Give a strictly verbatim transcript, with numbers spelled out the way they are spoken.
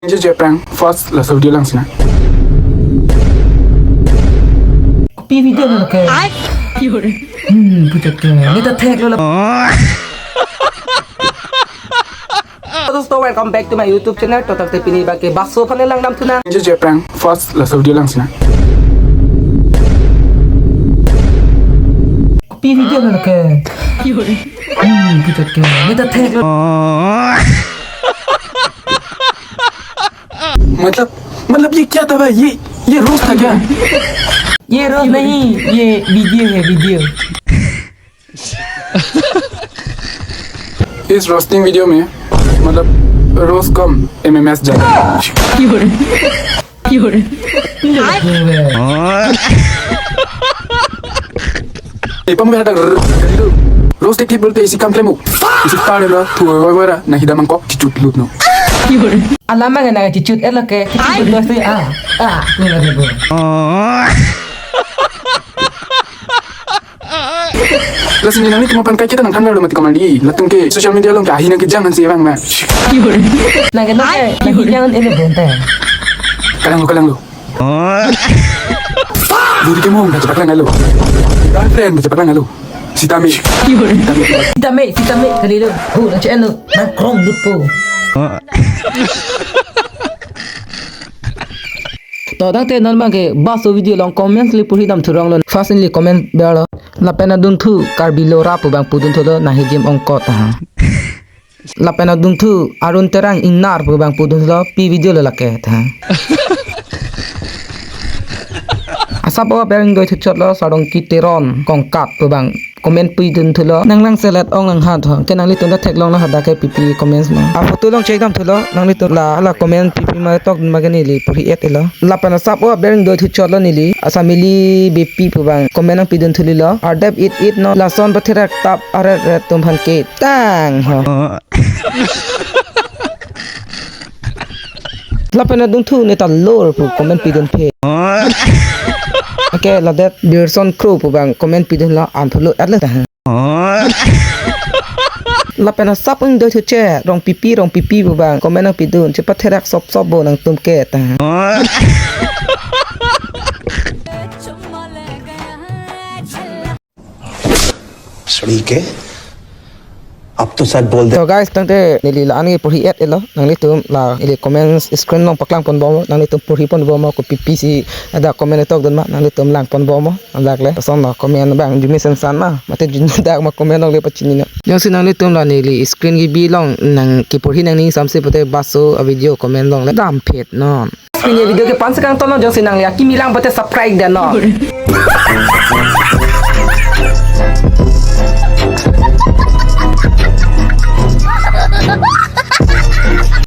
Ningje je aphrang first laso video lang sina. Pi video lo ke. Hmm, puchot ke. Neta thek lo la. Hello dosto, welcome back to my YouTube channel. To tangte pini abang ke baso aphan langdam thu nang. Ningje je aphrang first laso video lang sina. Pi video lo ke. Hmm, puchot ke. Neta thek lo. मतलब, मतलब ये क्या था भाई? ये, ये रोस्ट था क्या? ये रोस्ट नहीं, ये वीडियो है, वीडियो। इस रोस्टिंग वीडियो में, मतलब, रोस्ट कम, एमएमएस ज्यादा। Eh, pamu ada r-, r-, itu. Roast tik bolte isi kam klem mo. Isi pare la, thu wa wa ra, na hida mangkok, chichut lut no. Alam mang na chichut elo ke, chichut lut no si, ah, ah, ni na debo. Lasi ni nangli tumo pan kai kita nang kamera lo mati kamar di. Latum ke social media along ke ahi nang kejang han si bang ma. Nang ke nang ke, nang kejang elo bonta. Kalang lo, kalang lo. Duri ke mong, baca paklang alo. Girlfriend, baca paklang alo. Sitame. Sitame, sitame, kalilo. Oh, baca alo. Nang krong lupo. To tangte non abang ke baso video along comment le purhi dam thurong lo. First neli comment berlo. Lapen adun thu Karbi lo ra pu abang pudun thulo na hijim ongkot ha. Lapen adun thu Arun Terang ingnar pu abang pudun thulo pi video lo lake tha. Asap o bereng doi thuchot lo Sarongki Teron Kongkat pu abang comment pidun thulo nang lang selet ong nang ha tho ke nanglitum ta theklong lo hadak ke pipi comments ma. A photo along check dam thulo nanglitum la la comment pipi ma tok ma ke neli purhi et elo. Lapen asap o bereng doi thuchot lo neli Assam ili bepi pu abang comment nang pidun thuli lo. Ardep it it no lason patherak tap aret ret tum han ke tang ho. Lapen adun thu neta lor pu comment pidun phe. Ke ladet Birson Kro pu abang comment pidun lo an thulo at le ta. Lapen asap ung doi thuche rong pipi rong pipi pu abang comment nang pidun chepatherak sop sop bo nangtum ke ta. सड़ी के, अब तो सच बोल दे। To guys, tangte neli la-an ke purhi et elo. Nanglitum la ili comments screen along paklang pon bom, nanglitum purhi pon bom ko pipi si ada comment tok dun ma, nanglitum lang pon bom. Dak le son lo comment abang jumi sen san ma, mate jumi dak ma comment along le pachini na. Jongsi nanglitum la neli screen ke bi along nang kepurhi nangning samsi pute baso a video comment along le dam phet non. Pini video ke pan sekang tono jongsi nangli akimi lang pute subscribe dan no.